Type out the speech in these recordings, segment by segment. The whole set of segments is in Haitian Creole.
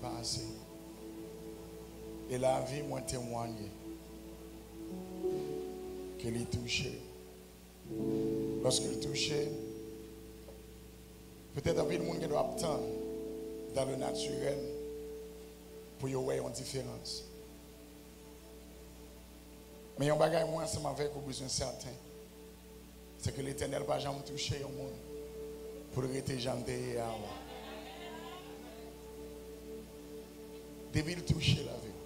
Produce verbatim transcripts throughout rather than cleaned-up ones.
pa ase. E lavi mwen temwanye ke li touche. Lòske l touche, petèt anpil moun gen dwa ap tann dan le natirèl pou yo wè yon diferans. Men yon bagay mwen ansanm avèk ou bezwen sèten, se ke Letènèl pa janm touche yon moun pou l rete jan l te ye a avan. Depi l touche lavi w,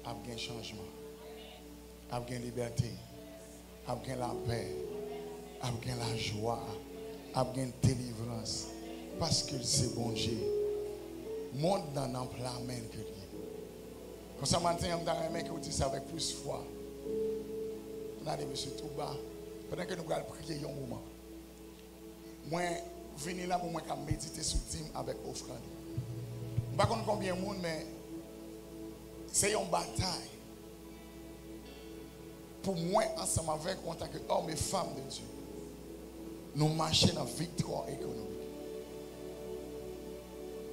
ap gen chanjman, ap gen libète, ap gen lapè, ap gen lajwa, ap gen delivrans, paske l se Bondye. Mond nan nan pla men l ke l ye. Konsa maten an, m ta renmen ke w di sa avèk plis fwa. Ann ale, mesye, tou ba, pandan ke nou pral priye yon moman. Mwen vini la pou mwen ka medite sou dim avèk ofrann. M pa konn konbyen moun, men se yon batay pou mwen ansanm avèk ou antanke òm e fanm de Dye. Nou mache nan viktwa ekonomik.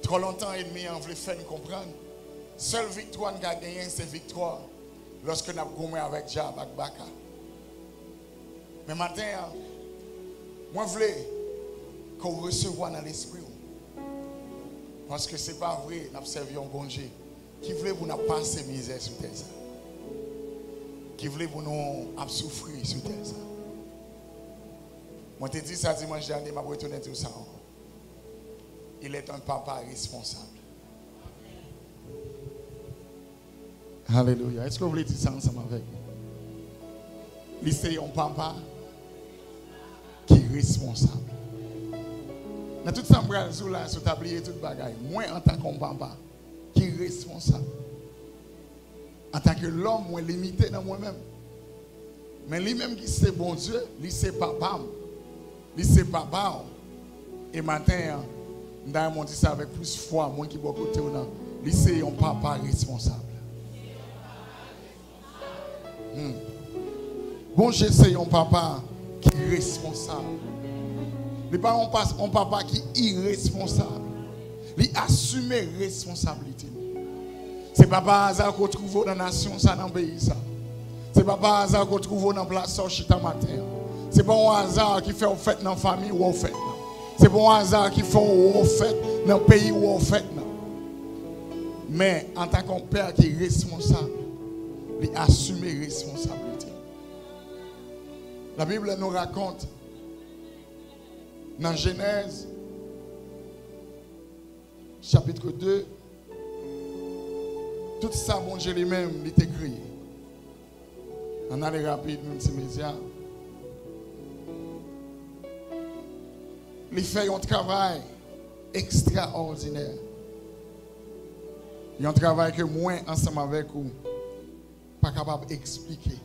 Twò lontan, ènmi an vle fè n konprann sèl viktwa n ka genyen se viktwa lòske n ap goumen avèk dyab ak baka. Men maten an, mwen vle ke w resevwa nan lespri w. Paske se pa vre n ap sèvi yon Bondye ki vle pou n ap pase mizè sou tè sa. Ki vle pou nou ap soufri sou tè sa. Mwen te di sa dimanch dènye, m ap retounen di w sa ankò. Il est un papa responsable. Alelouya. Èske w vle di sa ansanm avèk mwen? Li se yon papa ki responsab. Nan tout sa m pral di w la, si w ta bliye tout bagay, mwen antanke yon papa ki responsab. Antanke lòm, mwen limite nan mwen menm. Men li menm ki se Bondye, li se papa m. Li se papa w. E maten an, m ta renmen w di sa avèk plis fwa, moun ki bò kote w nan. Li se yon papa responsab. Hmm. Bondye se yon papa ki responsab. Li pa yon pas-, yon papa ki iresponsab. Li asime responsablite li. Se pa pa aza ke w twouve w nan nasyon sa, nan peyi sa. Se pa pa aza ke w twouve w nan plas sa w chita maten an. Se pa yon aza ki fè w fèt nan fanmi w ou fèt nan. Se pa yon aza ki fè w ou fèt nan peyi w ou fèt nan. Men, antanke yon pè ki responsab, li asime responsablite. La Bible nous raconte nan Jenèz, chapitre deux, tout sa Bondye li menm li te kreye. Ann ale rapid, Miltimedya. Li fè yon travay ekstraòdinè. Yon travay ke mwen, ansanm avèk ou, pa kapab eksplike.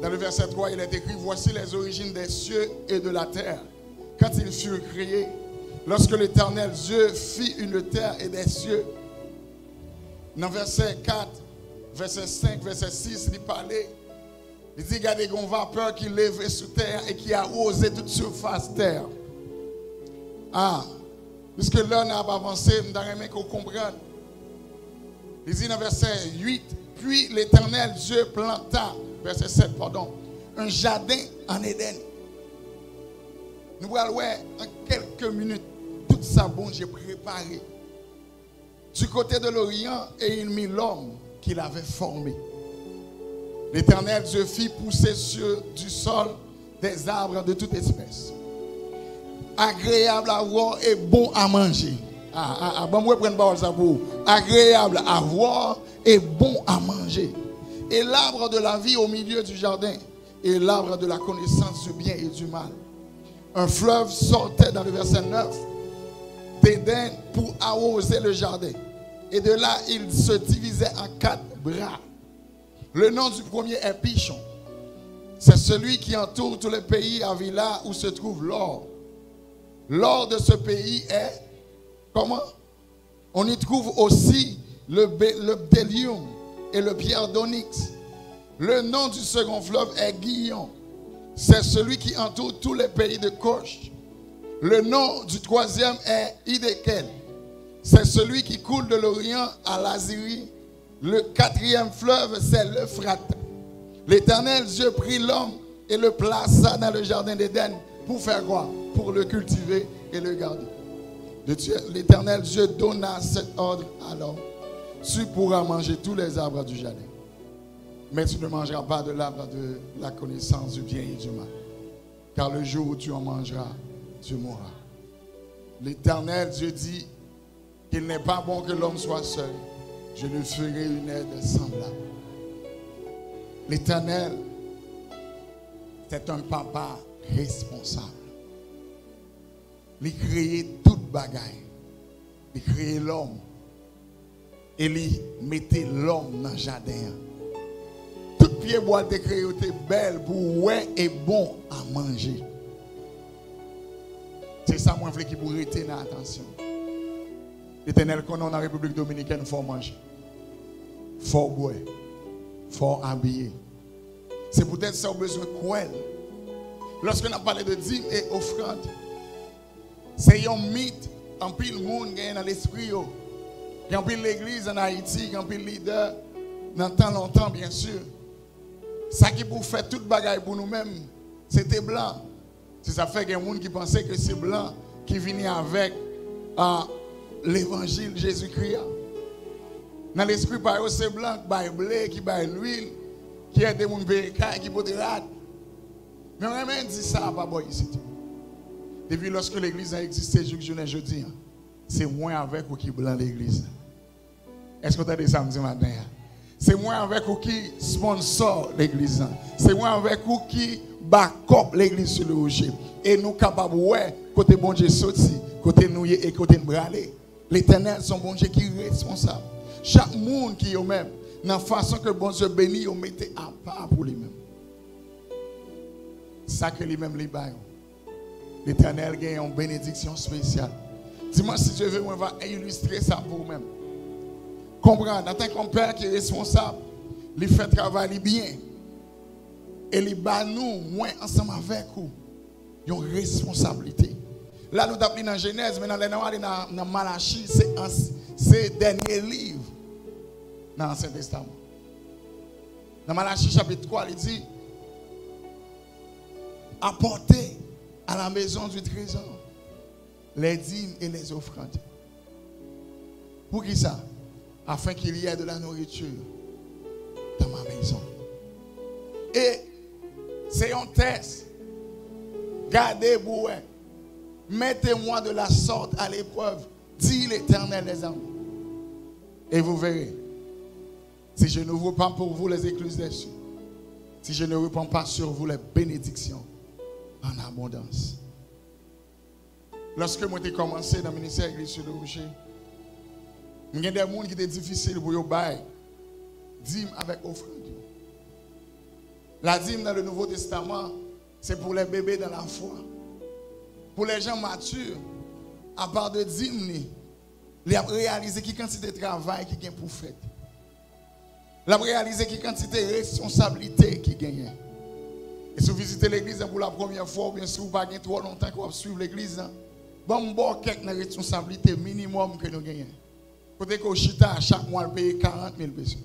Dans le verset trois, il est écrit, voici les origines des cieux et de la terre, quand ils furent créés, lorsque l'Éternel Dieu fit une terre et des cieux. Nan vèsè kat, vèsè senk, vèsè sis, li pale, li di, gade, gen yon vapè ki leve sou tè a e ki awoze tout sifas tè a. A, piske lè n ap avanse, m ta renmen ke w konprann. Li di nan vèsè uit, puis l'Éternel Dieu planta, vèsè sèt, padon, un jardin en Éden. Nou pral wè an kèlke minit tout sa Bondye prepare. Du côté de l'Orient, et il mit l'homme qu'il avait formé. L'Éternel Dieu fit pousser sur du sol des arbres de toute espèce, agréables à voir et bons à manger. Ah, ah, ah, ban m reprann pawòl sa pou ou. Agréables à voir et bons à manger. Et l'arbre de la vie au milieu du jardin, et l'arbre de la connaissance du bien et du mal. Un fleuve sortait dans le verset neuf d'Éden pour arroser le jardin. Et de là, il se divisait en quatre bras. Le nom du premier est Pishon. C'est celui qui entoure tous les pays Havila où se trouve l'or. L'or de ce pays est, comment? On y trouve aussi le, bé- le bdellium et le pierre d'onyx. Le nom du second fleuve est Gihon. C'est celui qui entoure tous les pays de Cush. Le nom du troisième est Hiddekel. C'est celui qui coule de l'Orient à l'Assyrie. Le quatrième fleuve, c'est l'Euphrate. L'Éternel Dieu prit l'homme et le plaça dans le jardin d'Éden. Pour faire quoi? Pour le cultiver et le garder. Le Dieu- L'Éternel Dieu donna cet ordre à l'homme. Tu pourras manger tous les arbres du jardin, mais tu ne mangeras pas de l'arbre de la connaissance du bien et du mal, car le jour où tu en mangeras, tu mourras. L'Éternel Dieu dit qu'il n'est pas bon que l'homme soit seul. Je lui ferai une aide semblable. L'Éternel, c'est un papa responsable. Li kreye tout bagay. Li kreye lòm. E li mete lòm nan jaden an. Tout pyebwa l te kreye yo te bèl pou wè e bon a manje. Se sa mwen vle ki pou rete nan atansyon. Letènèl konnen w nan Repiblik Dominikèn, fò w manje, fò w bwè, fò w abiye. Se poutèt sa w bezwen kwè l. Lòske n ap pale de dim e ofrann, se yon mit anpil moun genyen nan lespri yo. Gen anpil legliz ann Ayiti, gen anpil lidè nan tan lontan, byen si. Sa ki pou fè tout bagay pou nou menm, se te blan. Se sa k fè gen moun ki panse ke se blan ki vini avèk, a, levanjil Jezikri a. Nan lespri pa yo, se blan ki bay ble, ki bay lwil, ki ede moun peye kay, ki pote rad. Men mwen renmen di sa pa bò isit. Depi lòske legliz la egziste jouk jounen jodi a, se mwen avèk ou ki blan legliz la. Èske w tande sa m di maten an? Se mwen avèk ou ki sponsò legliz la. Se mwen avèk ou ki bakòp legliz Sou le Woche. E nou kapab wè kote Bondye soti, kote nou ye e kote n prale. Letènèl se yon Bondye ki responsab. Chak moun ki yo menm, nan fason ke Bondye beni yo, mete apa pou li menm. Sa ke li menm li ba yo. Letènèl gen yon benediksyon espesyal. Dimanch, si Dye vle, mwen va ilistre sa pou ou menm. Konprann, antanke yon pè ki responsab, li fè travay li byen. E li ba nou, mwen ansanm avèk ou, yon responsablite. La, nou t ap li nan Jenèz, men nan lè nou ale nan, nan Malachi, se ans-, se dènye liv nan Ansyen Testaman. Nan Malachi chapit twa, li di, apportez à la maison du trésor les dîmes et les offrandes. Poukisa? Afin qu'il y ait de la nourriture dans ma maison. E se yon tès. Gade pou wè. Mettez-moi de la sorte à l'épreuve, dit l'Éternel des armées. Et vous verrez, si je n'ouvre pas pour vous les écluses des cieux, si je ne répands pas sur vous les bénédictions en abondance. Lòske mwen te kòmanse nan ministè Legliz Sou le Woche, m gen de moun ki te difisil pou yo bay dim avèk ofrann yo. La dîme dans le Nouveau Testament, c'est pour les bébés dans la foi. Pour les gens matures, à part de dim li, li ap reyalize ki kantite travay ki gen pou fèt. L ap reyalize ki kantite responsablite ki genyen. E si w vizite legliz la pou la premyè fwa, oubyen si w pa gen twò lontan ke w ap swiv legliz la, ban m ba w kèk nan responsablite minimòm ke nou genyen. Kote ke w chita a, chak mwa l peye karant mil peso.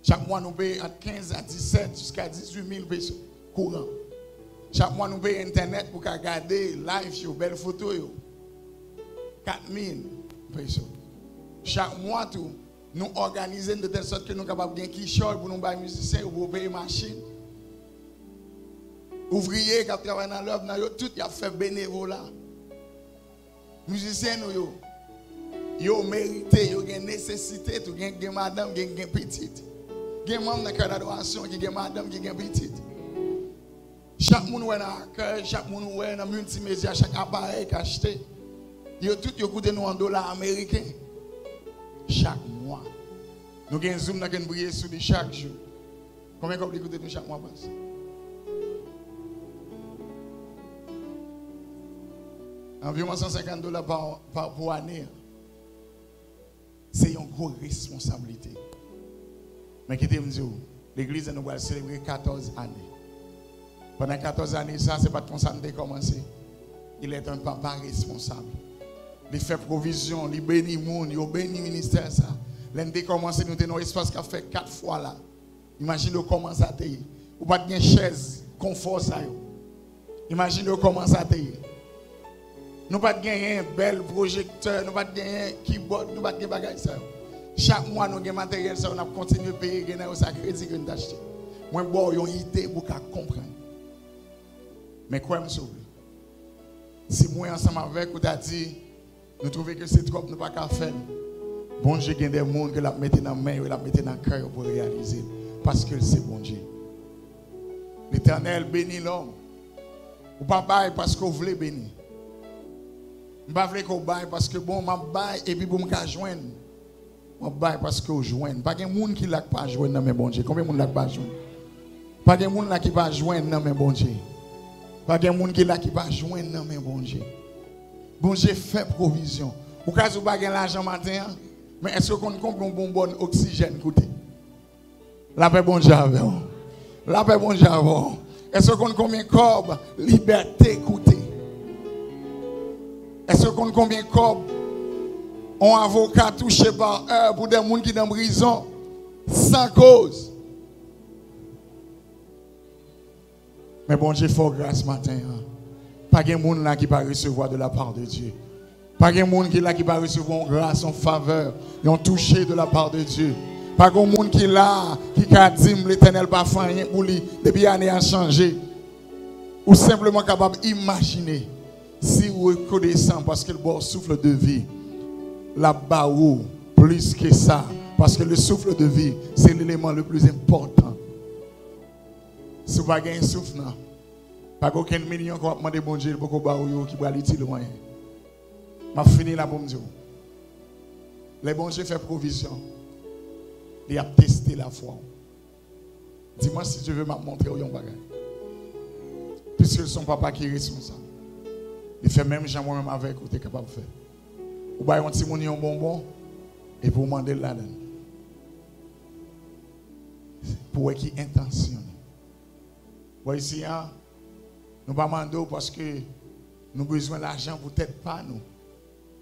Chak mwa nou peye ant kenz a disèt jiska dizuit mil peso kouran. Chak mwa nou peye entènèt pou ka gade live yo, bèl foto yo. Kat mil peso. Chak mwa tou, nou òganize n de tèl sòt ke nou kapab gen kichòy pou nou bay mizisyen yo, pou yo peye machin. Ouvriye k ap travay nan lèv nan yo, tout y ap fè benevola. Mizisyen nou yo, yo merite, yo gen nesesite tou. Gen, gen madanm, gen, gen pitit. Gen manm nan kè dadorasyon ki gen madanm, ki gen pitit. Chak moun ou wè nan akèy, chak moun ou wè nan miltimedya, chak aparèy k achte, yo tout yo koute nou an dola ameriken. Chak mwa. Nou gen Zoom nan ke n priye sou li chak jou. Konbyen kòb li koute nou chak mwa, pas? Anviwon san senkant dola pa, pa, pou ane an. Se yon gwo responsablite. Men kite m di w, legliz la nou pral selebre katòz ane. Pandan katòz ane sa, se pa t konsa n te kòmanse. Il est un papa responsable. Li fè pwovizyon, li beni moun, yo beni ministè sa. Lè n te kòmanse, nou te nan yon espas k ap fè kat fwa la. Imajine w kòman sa te ye. Ou pa t gen chèz konfò sa yo. Imajine w kòman sa te ye. Nou pa t genyen bèl pwojektè, nou pa t genyen kibòd, nou pa t gen bagay sa yo. Chak mwa, nou gen materyèl sa yo, n ap kontinye peye, gen nan yo sa kredi ke n t achte. Mwen ba w yon ide pou w ka konprann. Men kwè m, si w vle. Si mwen ansanm avèk ou ta di, nou twouve ke se twòp, nou pa ka fè l, Bondye gen de moun ke l ap mete nan men yo, l ap mete nan kè yo pou reyalize l, paske l se Bondye. Letènèl beni lòm. Ou pa bay paske w vle beni. M pa vle ke w bay paske, bon, m ap bay epi pou m ka jwenn. W ap bay paske w jwenn. Pa gen moun ki la k pa jwenn nan men Bondye. Konbyen moun la k pa jwenn? Pa gen moun la ki pa jwenn nan men Bondye. Pa gen moun ki la ki pa jwenn nan men Bondye. Bondye fè pwovizyon. Ou ka di w pa gen lajan maten an, men èske w konn konbyen yon bonbòn oksijèn koute? Lapè Bondye avè w. Lapè Bondye avè w. Èske w konn konbyen kòb libète koute? Èske w konn konbyen kòb yon avoka touche pa è pou de moun ki nan prizon san koz? Men Bondye fè w gras maten an. Pa gen moun la ki pa resevwa de la part de Dieu. Pa gen moun ki la ki pa resevwa yon gras, yon favè, yon touche de la part de Dieu. Pa gen moun ki la ki ka di m Letènèl pa fè anyen pou li depi ane a chanje. Ou senpleman kapab imajine si w rekonesan paske l ba w souffle de vie, l ap ba ou plis ke sa. Paske le souffle de vie, se leleman le pli enpòtan. Si w pa gen souf nan, pa gen okenn milyon ke w ap mande Bondye, li poko ba ou yo ki pral itil ou anyen. M ap fini la pou m di w, lè Bondye fè pwovizyon, li ap teste lafwa w. Dimanch, si Dye ve, m ap montre w yon bagay. Piske l se yon papa ki responsab, li fè menm jan mwen menm avèk ou te kapab fè. Ou bay yon timoun yon bonbon, epi w mande l ladan l pou wè ki entansyon li. Bon, isi a, nou pa mande w paske nou bezwen lajan pou tèt pa nou.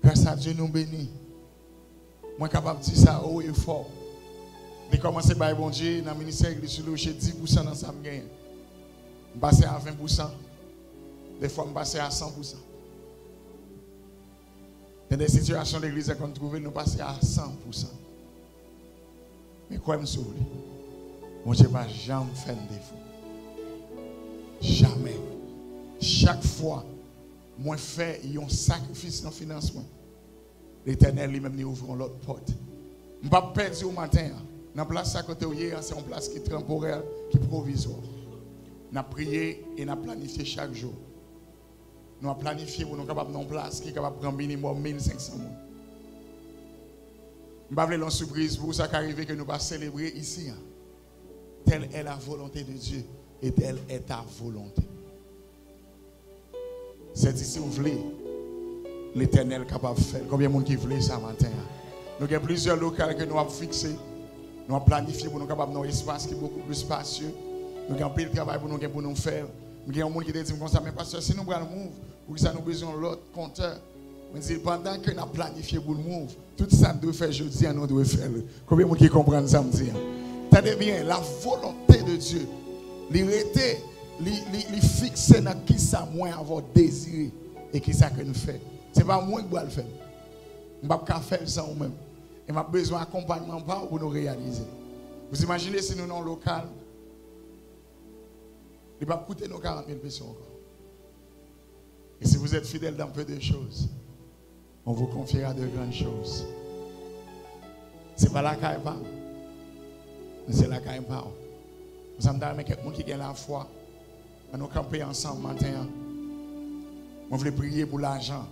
Gras a Dye, nou beni. Mwen kapab di sa wo e fò. M te kòmanse bay Bondye nan ministè Legliz sou Loche dis pousan nan sa m genyen. M pase a ven pousan. Dèfwa, m pase a san pousan. Gen de sitiyasyon legliz la konn twouve l, nou pase a san pousan. Men kwè m si w vle, Bondye pa janm fè n defo. Jamè. Chak fwa mwen fè yon sakrifis nan finans mwen, Letènèl li menm li ouvri yon lòt pòt. M p ap pèdi w maten an. Nan plas sa kote w ye an, se yon plas ki tanporè, ki pwovizwa. N ap priye e n ap planifye chak jou. Nou ap planifye pou nou kapab nan yon plas ki kapab pran minimòm mil senk san moun. M pa vle l yon sipriz pou ou, sa ka rive ke nou pa selebre isi an. Telle est la volonté de Dieu et telle est ta volonté. Sèti, si w vle, Letènèl kapab fè l. Konbyen moun ki vle sa maten an? Nou gen plizyè lokal ke nou ap fikse. Nou ap planifye pou nou kapab nan yon espas ki bokou pli spasye. Nou gen anpil travay pou nou gen pou nou fè. M gen yon moun ki te di m konsa, "Men pastè, si nou pral move, poukisa nou bezwen yon lòt kontè?" Mwen di l, pandan ke n ap planifye pou n move, tout sa n dwe fè jodi a, nou dwe fè l. Konbyen moun ki konprann sa m di an? Tande byen, la volonté de Dieu, li rete, li, li, li fikse nan kisa mwen avè w dezire e kisa ke n fè. Se pa mwen k pral fè l. M p ap ka fè l san ou menm. E m ap bezwen akonpayman pa w pou nou reyalize. Vous imaginez si nou nan yon lokal, li p ap koute nou karant mil peso ankò. Et si vous êtes fidèle dans peu de choses, on vous confiera de grandes choses. Se pa lakay pa m, men se lakay pa w. Konsa, m ta renmen kèk moun ki gen lafwa, ann nou kanpe ansanm maten an. Mwen vle priye pou lajan,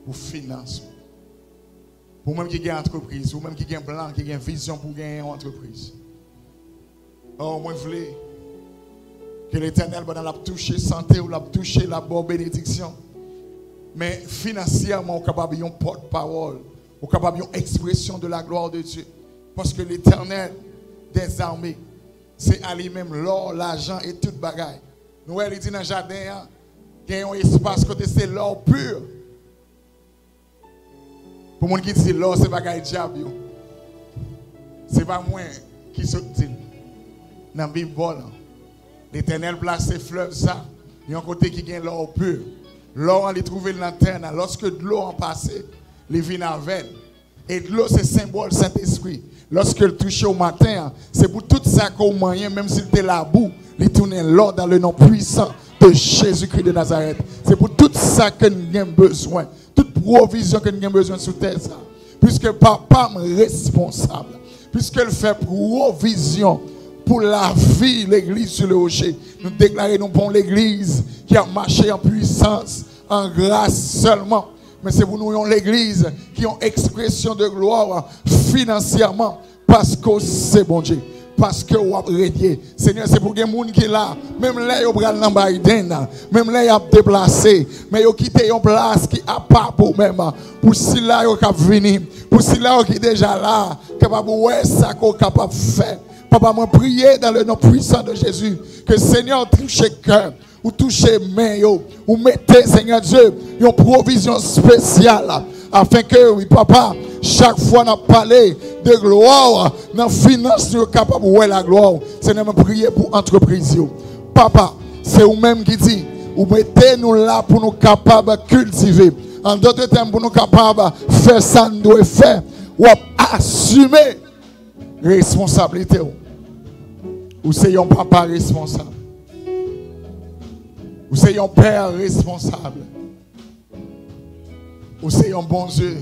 pou finans ou. Pou ou menm ki gen antrepriz, ou menm ki gen plan, ki gen vizyon pou genyen yon antrepriz. Oh, mwen vle ke Letènèl, pandan l ap touche sante w, l ap touche, l ap ba w benediksyon. Men finansyèman, ou kapab yon pòtpawòl, ou kapab yon ekspresyon de la gloire de Dieu. Paske Letènèl dèzame, se a li menm lò, lajan e tout bagay. Nou wè, li di nan jaden an, gen yon espas kote se lò pi. Pou moun ki di lò se bagay dyab yo, se pa mwen ki sot di l. Nan Bib pa w lan, Letènèl plase flèv sa yon kote ki gen lò pi. Lò an, li twouve l nan tè nan. Lòske dlo an pase, li vin avè l. E dlo se senbòl Sentespri. Lòske l touche w maten an, se pou tout sa ke w manyen, menm si l te labou, li tounen lò dans le nom puissant de Jésus-Christ de Nazareth. Se pou tout sa ke n gen bezwen, tout pwovizyon ke n gen bezwen sou tè sa. Piske Papa m responsab, piske l fè pwovizyon pou lavi Legliz sou le woche, nou deklare nou pa yon legliz ki ap mache an pwisans, an gras sèlman, men se pou nou yon legliz ki yon ekspresyon de glwa finansyèman, paske w se Bondye, paske w ap renye. Senyè, se pou gen moun ki la, menm lè yo pral nan Biden, menm lè y ap deplase, men yo kite yon plas ki apa pou ou menm, pou sila yo k ap vini, pou sila yo ki deja la, kapab wè sa ke w kapab fè. Papa, mwen priye dans le nom puissant de Jésus, ke Senyè w touche kè, ou touche men yo, ou mete, Senyè Dye, yon pwovizyon espesyal, afenke, wi, Papa, chak fwa n ap pale de glwa w nan finans nou, yo kapab wè laglwa w. Senyè, mwen priye pou antrepriz yo. Papa, se ou menm ki di, ou mete nou la pou nou kapab kiltive. An dòt tèm, pou nou kapab fè sa n dwe fè, w ap asime responsablite w. Ou se yon papa responsab. Ou se yon pè responsab. Ou se yon Bondye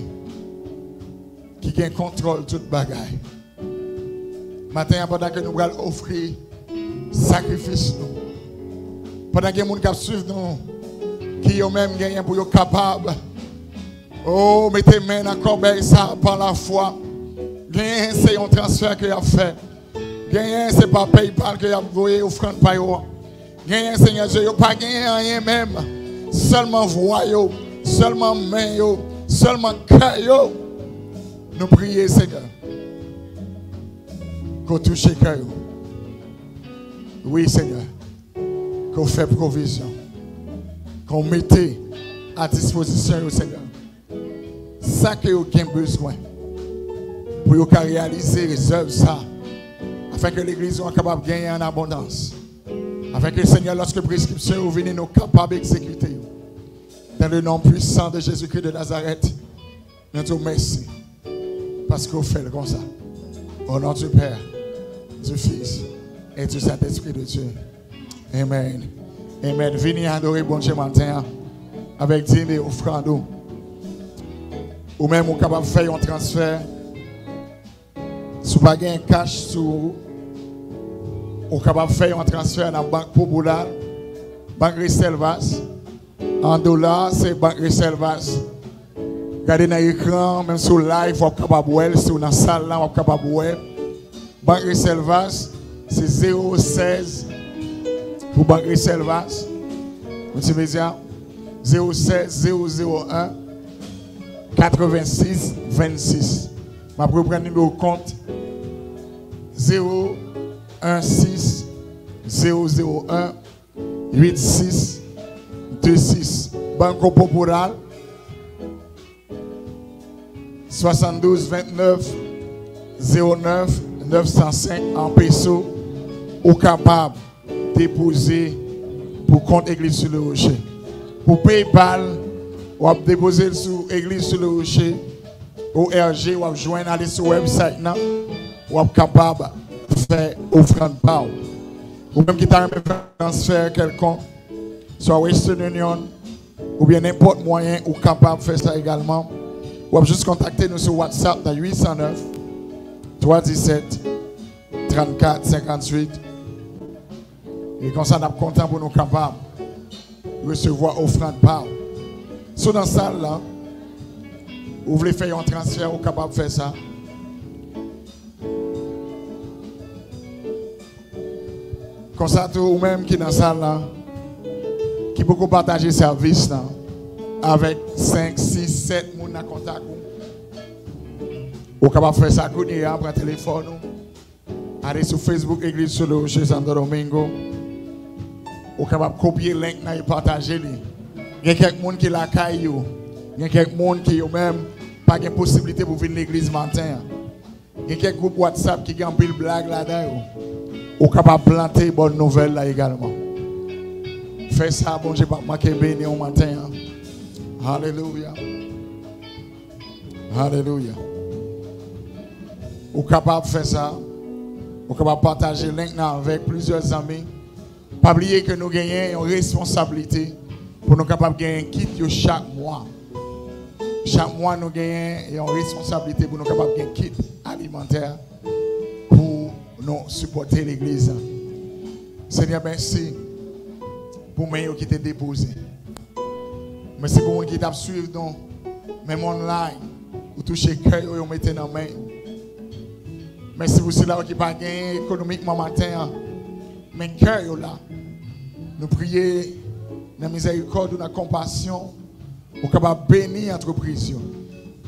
ki gen kontwòl tout bagay. Maten an, pandan ke nou pral ofri sakrifis nou, pandan gen moun k ap swiv nou, ki yo menm genyen pou yo kapab, o, mete men nan kòbèy sa pa lafwa. Genyen se yon transfè ke y ap fè. Genyen se pa PayPal ke y ap voye ofrann pa yo an. Genyen, Senyè Dye, yo pa genyen anyen menm. Sèlman vwa yo, sèlman men yo, sèlman kè yo. Nou priye, Senyè, ke w touche kè yo. Wi, Senyè, ke w fè pwovizyon, ke w mete a dispozisyon yo, Senyè, sa ke yo gen bezwen pou yo ka reyalize zèv sa, afenke legliz ou an kapab genyen an abondans, afenke, Senyè, lòske preskripsyon yo vini, nou kapab egzekite yo. Dans le nom puissant de Jésus-Christ de Nazareth, nou di w mèsi paske w fè l konsa. Au nom du Père, du Fils et du Saint-Esprit de Dieu. Amen. Amen. Vini adore Bondye maten an avèk dim e ofrann ou. Ou menm, ou kapab fè yon transfè. Si w pa gen kach sou ou, ou kapab fè yon transfè nan Bank Popular, Bank Reservas. An dola, se Bank Reservas. Gade nan ekran, menm si w live, w ap kapab wè l. Si w nan sal la, w ap kapab wè. Bank Reservas, se zewo sèz pou Bank Reservas. Multimédia, zewo sèz zewo zewo en katrevensis vennsis. M ap reprann nimewo kont, zewo en sis zewo zewo en uit sis de sis. Banco Popular, swasanndouz vennèf zewo nèf nèf san senk an peso, ou kapab depoze pou kont Eglise sur le Rocher. Pou PayPal, w ap depoze l sou Eglise sur le Rocher, O R G, w ap jwenn, ale sou website nan, w ap kapab fè ofrann pa w. Ou menm ki ta renmen fè transfè kèlkonk, swa Western Union, oubyen nenpòt mwayen, ou kapab fè sa egalman. W ap jis kontakte nou sou WhatsApp nan uit san nèf, twa disèt, trannkat, senkantuit. E konsa, n ap kontan pou nou kapab resevwa ofrann pa w. Si w nan sal la, ou vle fè yon transfè, ou kapab fè sa. Konsa tou, ou menm ki nan sal la, ki poko pataje sèvis la avèk senk, sis, sèt moun nan kontak ou, ou kapab fè sa kounye a, pran telefòn ou, ale sou Facebook Eglise sur le Rocher Santo Domingo. Ou kapab kopye link nan e pataje li. Gen kèk moun ki lakay yo. Gen kèk moun ki yo menm, pa gen posiblite pou vin legliz maten an. Gen kèk gwoup WhatsApp ki gen anpil blag ladan yo. Ou kapab plante bòn nouvèl la egalman. Fè sa, Bondye p ap manke beni w maten an. Alelouya. Alelouya. Ou kapab fè sa. Ou kapab pataje link nan avèk plizyè zanmi. Pa bliye ke nou genyen yon responsablite pou nou kapab genyen kit yo chak mwa. Chak mwa, nou genyen yon responsablite pou nou kapab gen kit alimantè pou nou sipòte legliz la. Senyè, mèsi pou men yo ki te depoze. Mèsi pou moun ki t ap swiv nou, menm online, ou touche kè yo, yo mete nan men yo. Mèsi pou sila yo ki pa genyen ekonomikman maten an, men kè yo la. Nou priye nan mizèrikòd ou, nan konpasyon, ou kapab beni antrepriz yo.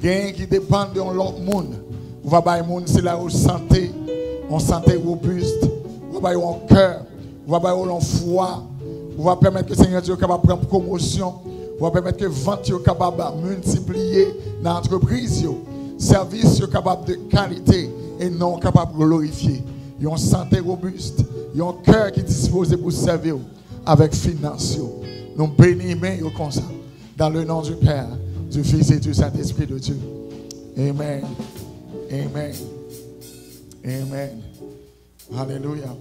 Genyen ki depann de yon lòt moun. Ou va bay moun sila yo sante, yon sante wobis. Ou va bay yo yon kè. Ou va bay yo yon fwa. Ou va pèmèt ke Senyè Dye kapab pran pwomosyon. Ou va pèmèt ke vant yo kapab miltipliye nan antrepriz yo. Sèvis yo kapab de kalite e non w kapab glorifye. Yon sante wobis, yon kè ki dispoze pou sèvi w avèk finans yo. Nou beni men yo konsa. Dans le nom du Père, du Fils et du Saint-Esprit de Dieu. Amen. Amen. Amen. Alelouya.